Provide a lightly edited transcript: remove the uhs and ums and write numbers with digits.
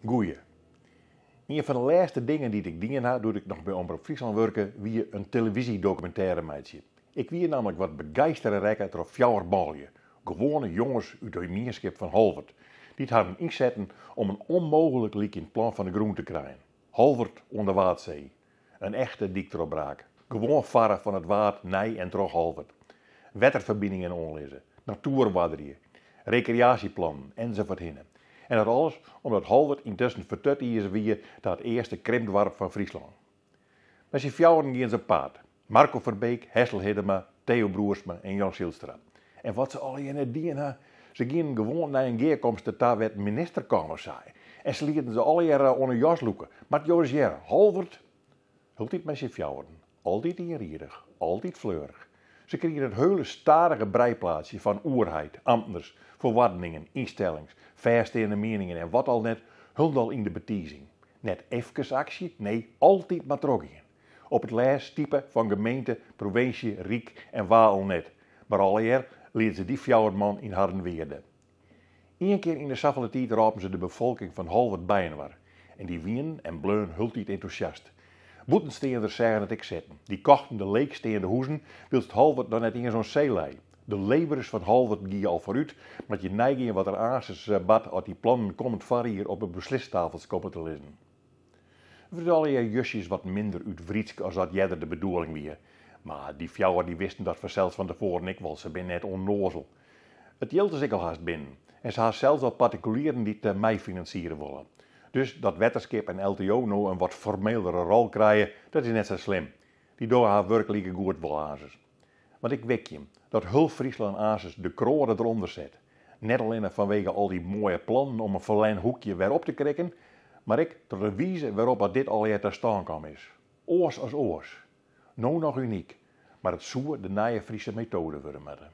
Goeie. Ien fan de lêste dingen dy't ik dien ha doe't ik noch by Omrop Fryslân wurke, wie in televyzjedokumintêre meitsje. Ik wie nammentlik wat begeistere rekke troch fjouwer manlju, gewoane jonges út de mienskip fan Holwert, dy't harren ynsetten om in ûnmooglik lykjend plan fan de grûn te krijen. Holwert oan de Waadsee. In echte dyktrochbraak. Gewoan farre fan it Waad nei en troch Holwert. Wetterferbiningen oanlizze, natoer oarderje, rekreaasjeplannen, ensafuorthinne. En dat alles omdat Holwert yntusken fertutize wie ta it earste krimpdoarp fan Fryslân. Mei syn fjouweren giene se op paad. Marco Verbeek, Hessel Hiddema, Theo Broersma en Jan Zylstra. En wat se allegear net dien ha, se gienen gewoan nei in gearkomste ta wêr't in minister kaam sei. En se lieten se allegear oan 'e jas lûke. Moat jo ris hearre, Holwert! Hieltyd mei syn fjouweren, altyd ienriedich, altyd fleurich. Se krigen it heule stadige breiplaatsje fan oerheid, amtners, feroardeningen, ynstellings, fêststeande mieningen en wat al net, hielendal yn de betizing. Net efkes aksje, nee, altyd mar trochgean. Op it lêst stipe fan gemeente, provinsje, ryk en wa al net. Mar allegear lieten se dy fjouwer man yn harren wearde. Ien kear yn de safolle tiid rôpen se de befolking fan Holwert byinoar. En dy wienen en bleaun hieltyd entûsjast. Bûtensteanders seagen it ek sitten. Dy kochten de leechsteande huzen, wylst Holwert noch net iens oan see lei. De leefberens fan Holwert gie al foarút, moat je neigean wat der aansens bart as dy plannen kommend foarjier op de beslistafels komme te lizzen. It wurdt allegear justjes wat minder útwrydsk as dat earder de bedoeling wie. Mar dy fjouwer dy wisten dat fansels fan tefoaren ek wol, se binne net ûnnoazel. It jild is ek al hast binnen en se ha sels al partikulieren dy't meifinansiere wolle. Dus dat Wetterskip en LTO no in wat formelere rol krije, dat is net sa slim. Dy dogge har wurk likegoed wol aansens. Want ik wik jim dat heul Fryslân aansens de kroade derûnder set. Net allinne fanwege al dy moaie plannen om in ferlern hoekje wer op te krikken, mar ek troch de wize wêrop at dit allegear ta stân kaam is. Oars as oars. No noch unyk, mar it soe de nije Friese metoade wurde moatte.